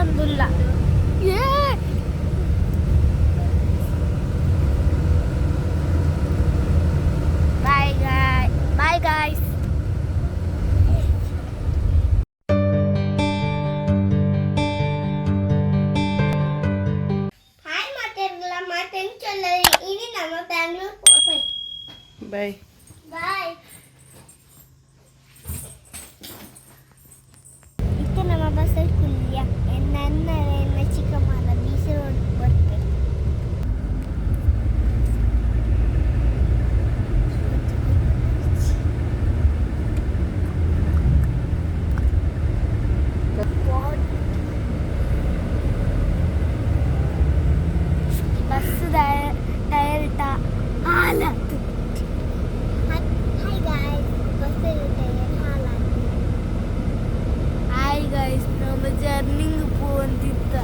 ಪಿದಾಡೊಂದುಲ್ಲ. ಏ bye guy, bye guys. Hi ಮಾತಾಡಲ್ಲ ಮಾತೆಂಚಲ್ಲ. ಇನಿ ನಮ್ಮ ಬ್ಯಾಂಗ್ಳೂರ್. ಬೈ. ಬಾಯ್. ಇತ್ತೆ ನಮ್ಮ ಬಸ್ಸಲ್ಲಿ ಕುಲ್ಯ ನನ್ನ ಎನ್ನ ಚಿಕ್ಕಮ್ಮನ ಬೀಸ ರೋಡ್ ಬರ್ತಾರೆ. ಬಸ್ ಟೈರ್ ಹಾಲಾತು. ಹಾಯ್ ಗಾಯ್ಸ್, ಬಸ್ಸಲ್ಲಿ ಟೈರ್ ಹಾಲಾತು. ಹಾಯ್ ಗಾಯ್ಸ್, ನಮ್ಮ ಜರ್ನಿಂಗ್ ಪೋಂದಿತ್ತ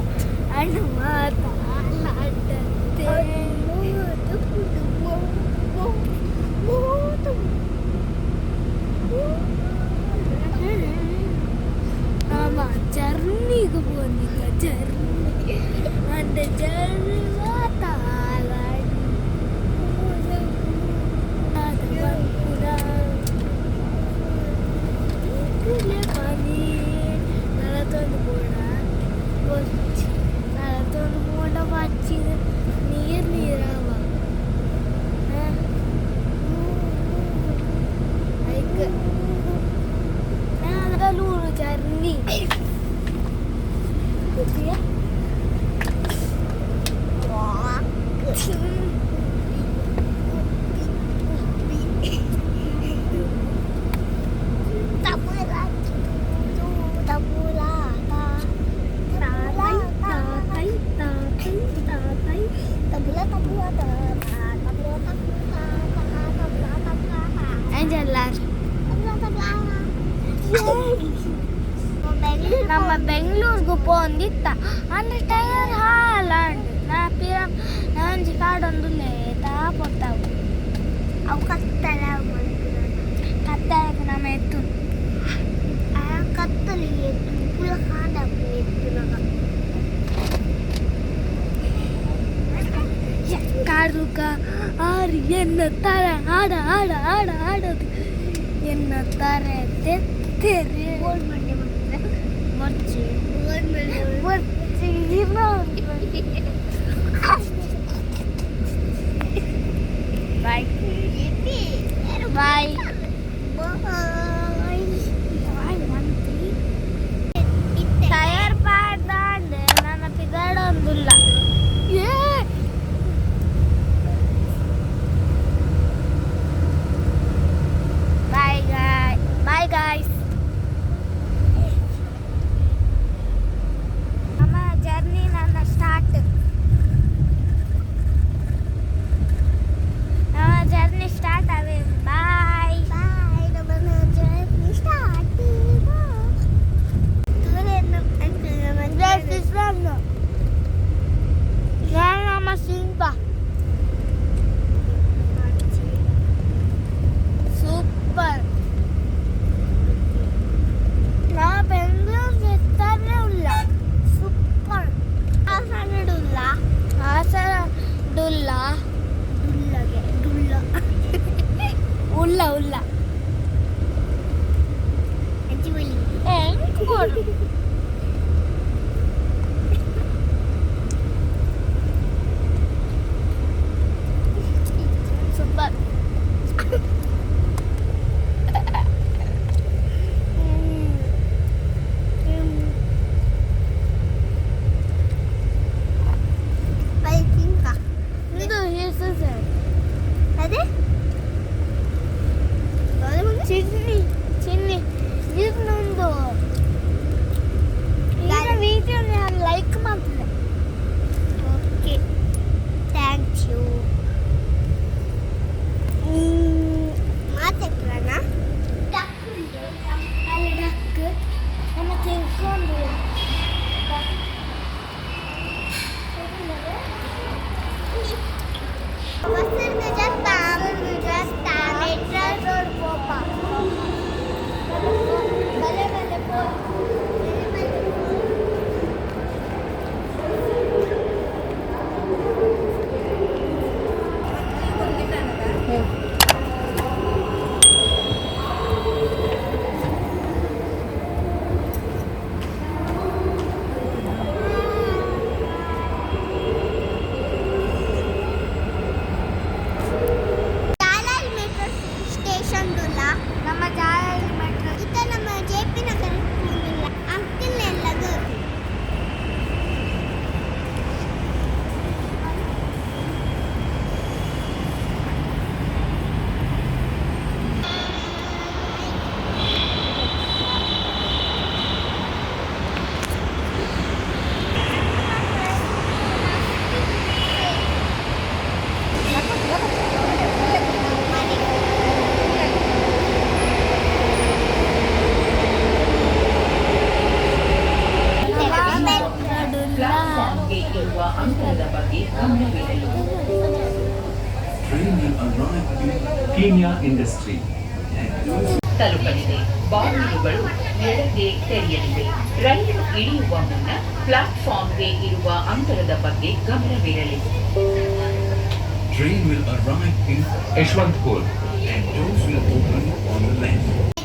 ಅಣ್ಣ ಮಾತ ಹಾಲಾಟತ್ತೆ. ನಮ್ಮ ಜರ್ನಿಗೆ ಪೋಂದಿತ್ತ, ಜರ್ನಿ ಅಂಡ ಜರ್ನಿ ಮಾತ ಹಾಲಾಟ. ನಲತೊಂದು ಬೋಡ ಬೊಚ್ಚಿ, ನಲತೊಂದು ಬೋಡ ಬಚ್ಚಿದ ನೀರು ನೀರವ ಐಕ್ ಲೂರು ಜರ್ನಿ. ನಮ್ಮ ಬೆಂಗಳೂರಿಗೆ ಪೋಂದಿತ್ತ ಅಂದ್ರೆ ಟೈರ್ ಹಾಲಾಂಡ್. ನಾ ಪಿರ ಒಂಜಿ ಕಾಡೊಂದು ಲೇತಾ ಪೊತ್ತಾವು. ಅವು ಕತ್ತಲ. ಕತ್ತಾಯಕ ನಮ್ಮ ಎತ್ತು. ಆ ಕತ್ತಲಿ ಎತ್ತು ಪುಲ ಕಾಂಡ ಎತ್ತುನಗ. ಕಾಡುಕ ಆರು ಎನ್ನ ತರ ಆಡ ಆಡ ಆಡ ಆಡೋದು ಎನ್ನ ತರ ತೆತ್ತೆರೆ. ಗೋಲ್ಡ್ ಮಂಡೆ ಮಾಡ್ತಾರೆ. ಬರ್ಚಿ. ಗೋಲ್ಡ್ ಮಂಡೆ. ಬರ್ಚಿ. Bye bye. Bye. Bye. One three tyre ಪಾಡ್ದಾಂಡ್ ನನ್ನ ಪಿದಾಡೊಂದುಲ್ಲ. ಏ ಬಾಯ್ ಗಾಯ್, ಬಾಯ್ ಗಾಯ್ಸ್. ನಮ್ಮ ಜರ್ನಿ ನನ್ನ ಸ್ಟಾರ್ಟ್, ನಮ್ಮ ಜರ್ನಿ ಸ್ಟಾರ್ಟ್ ಆವೆ. ಬಾಯ್. ಬಾಯ್. ನಮ್ಮ ಜರ್ನಿ ಸ್ಟಾರ್ಟ್. ನಮ್ಮ ಸಿಂಪ ಸೂಪರ್. ನಾ ಬೆಂಗಳೂರು ಎತ್ತಾನೆ ಉಲ್ಲ. ಸೂಪರ್. ಹಾಸನಡುಲ್ಲ. ಹಾಸನ ಡುಲ್ಲ. ಡುಲ್ಲಗೆ ಡುಲ್ಲ. ಉಲ್ಲ ಉಲ್ಲ. ಅಜ್ಜಿಬಲಿ. ಹೆಂಗ್ ಕೊಡು. ಸೂಪರ್. I think ಇದು ಹೆಸರು. ಅದೇ. ಚಿನ್ನಿ ಚಿನ್ನಿ ಇನ್ನೊಂದು. ಗಮನವಿರಲಿ. Train will arrive in Kenya Industry. ತಲುಪಲಿದೆ. ಬಾಗಿಲುಗಳು ಎಡಕ್ಕೆ ತೆರೆಯಲಿವೆ. ರೈಲು ಇಳಿಯುವ ಮುನ್ನ ಪ್ಲಾಟ್ಫಾರ್ಮ್ಗೆ ಇರುವ ಅಂತರದ ಬಗ್ಗೆ ಗಮನವಿರಲಿ. Train will arrive in Yeshwantpur and doors will open on the left.